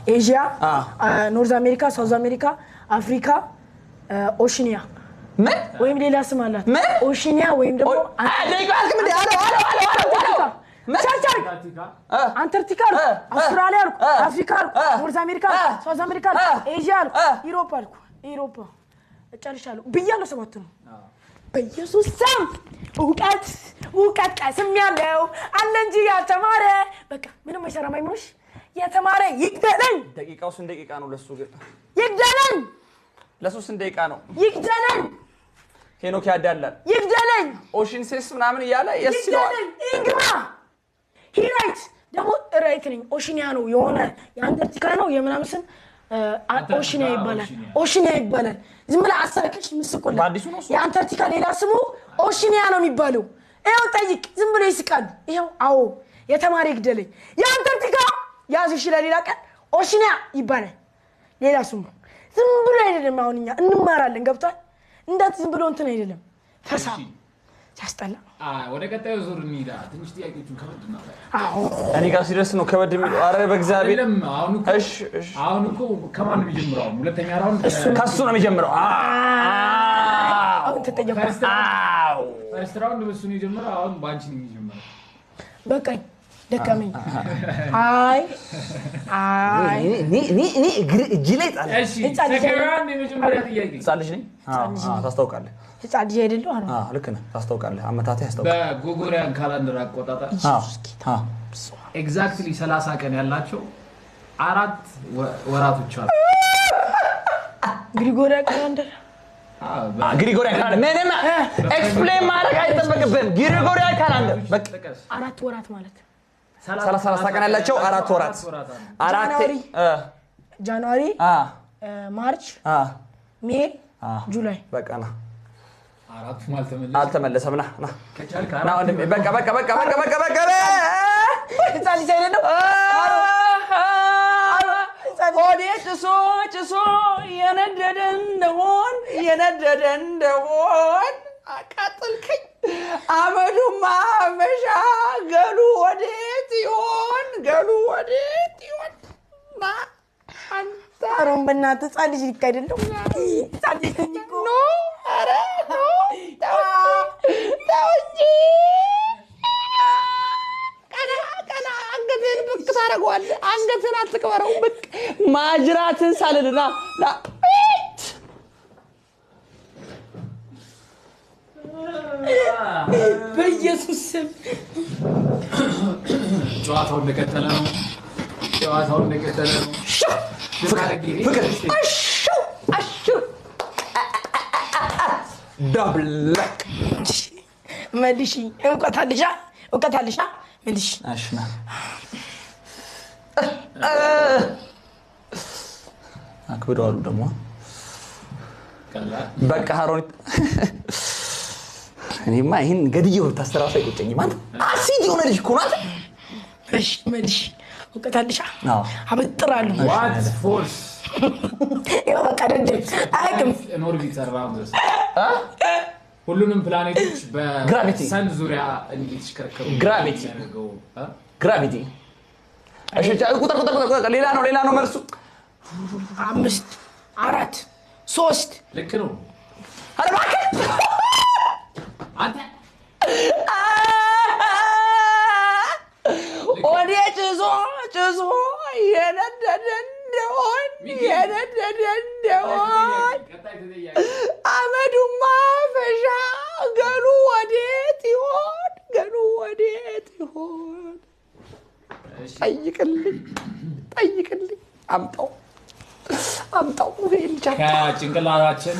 ኤዥያ፣ North America፣ South America፣ አፍሪካ፣ ኦሽኒያ። ምን? ወይም ሌላ ስም አላት። ምን? ኦሽኒያ ወይም ደግሞ ደቂቃ አልክም እንዴ? አለው አለው አለው አለው አለው። ምን? ቻርቻር አንታርክቲካ አልኩ፣ አውስትራሊያ አልኩ፣ አፍሪካ አልኩ፣ North America አልኩ፣ South America አልኩ፣ ኤዥያ አልኩ፣ Europe አልኩ። Europe እጨርሻለሁ ብያለሁ። ሰባት ነው። በኢየሱስ ስም እውቀት እውቀት ቀስም ያለው አለ እንጂ ያልተማረ በቃ ምንም አይሰራም። አይምሮሽ የተማረ ይግደለኝ። ደቂቃው ስንት ደቂቃ ነው? ለሱ ግን ይግደለኝ። ለሱ ስንት ደቂቃ ነው? ይግደለኝ። ሄኖክ ያዳላል። ይግደለኝ። Ocean ሴስ ምናምን እያለ yes ይለዋል። ይግደለኝ። ኢንግማ he right ደግሞ right ነኝ። ኦሽኒያ ነው የሆነ የአንታርክቲካ ነው የምናምን ስም ኦሽኒያ ይባላል። ኦሽኒያ ይባላል። ዝም ብለህ አሳቅሽ ምስቆላ። በአዲሱ ነው እሱ? የአንታርክቲካ ሌላ ስሙ ኦሽኒያ ነው የሚባለው። ይኸው ጠይቅ። ዝም ብሎ ይስቃሉ። ይኸው አዎ የተማረ ይግደለኝ። የአንታርክቲካ ያዙ እሺ፣ ለሌላ ቀን ኦሽኒያ ይባላል ሌላ ስሙ። ዝም ብሎ አይደለም። አሁን እኛ እንማራለን። ገብቷል። እንዳት ዝም ብሎ እንትን አይደለም። ፈሳ ሲያስጠላ። ወደ ቀጣዩ ዙር እንሂዳ። ትንሽ ጥያቄዎቹን ከበድ እናደርግ። አዎ። እኔ ጋር ሲደርስ ነው ከበድ የሚለው። አረ በእግዚአብሔር። አይደለም፣ አሁን እኮ እሺ እሺ። አሁን እኮ ከማን ነው የሚጀምረው? አሁን ሁለተኛ round ከሱ ነው የሚጀምረው። አሁን ተጠየቁ። አዎ። First round በሱ ነው የጀመረው። አሁን በአንቺ ነው የሚጀምረው። በቃኝ፣ ደከመኝ። አይ አይ። እኔ እግር እጅ ላይ ጣል። እሺ። ህፃን ልጅ። Second round የመጀመሪያ ጥያቄ። ህፃን ልጅ ነኝ። አዎ፣ ታስታውቃለህ። ህፃን ልጅ አይደለሁ አረ። አዎ፣ ልክ ነህ። ታስታውቃለህ። አመታትህ ያስታውቃል። በ Gregorian calendar አቆጣጠር አዎ አዎ። Exactly 30 ቀን ያላቸው አራት ወራቶች አሉ። Gregorian calendar። Gregorian calendar ምንም explain ማድረግ አይጠበቅብህም። Gregorian calendar በቃ። ጥቀስ። አራት ወራት ማለት 30 ቀን ያላቸው አራት ወራት። አሉ። አራት። January። January፣ March፣ May፣ July። በቃ ና። አራቱም አልተመለሰም። አልተመለሰም። ና ና። ከቻልክ ና። አራት። ወንድሜ፣ በቃ በቃ በቃ በቃ በቃ በቃ። ህፃን ልጅ አይደለሁ። ሆዴ ጭሶ ጭሶ የነደደ እንደሆን የነደደ እንደሆን አቃጥልከኝ። አመዱማ አበሻ ገሉ ወዴት ይሆን? ገሉ ወዴት ይሆን? ና አንተ። አሮን በእናትህ ህፃን ልጅ ልክ አይደለሁ። ህፃን ልጅ ነኝ እኮ። No፣ ኧረ no፣ ተው እንጂ ተው እንጂ። ቀና ቀና፣ አንገትህን ብቅ ታደርገዋለህ። አንገትህን አትቅበረው። ብቅ ማጅራትን ሳልል ና ና። በኢየሱስ ስም። ጨዋታው እንደቀጠለ ነው። ጨዋታው እንደቀጠለ ነው። ፍቅር አሹ አሹ ዳብለቅ። መልሺ። እውቀት አለሻ፣ እውቀት አለሻ፣ መልሺ። እሺ ና። አክብደዋሉ ደግሞ። ቀላል። በቃ ሀሮን፣ እኔማ ይህን ገድዬው ብታሰራው አይቆጨኝም። አንተ አሲድ የሆነ ልጅ እኮ ነው አንተ። እሺ መልሺ። እውቀት አለሻ። አዎ። አበጥራለሁ። What force ይኸው በቃ ደደብ አያውቅም። In orbit around the sun? ሁሉንም ፕላኔቶች Gravity. በ sun ዙሪያ እንዲሽከረከሩ Gravity. የሚያደርገው እ? Gravity። እሺ ቁጥር ቁጥር ቁጥር ቁጥር፣ ሌላ ነው ሌላ ነው መልሱ። አምስት፣ አራት፣ ሶስት። ልክ ነው። ኧረ እባክህ። አንተ። ሆዴ ጭሶ ጭሶ የነደደ እንደሆን የነደደ እንደሆን ቀጣይ ተጠያቂ። አመዱማ ፈሻ ገሉ ወዴት ይሆን? ገሉ ወዴት ይሆን? እሺ። ጠይቅልኝ ጠይቅልኝ፣ አምጣው አምጣው ይሄን ልጅ አምጣው። ከጭንቅላታችን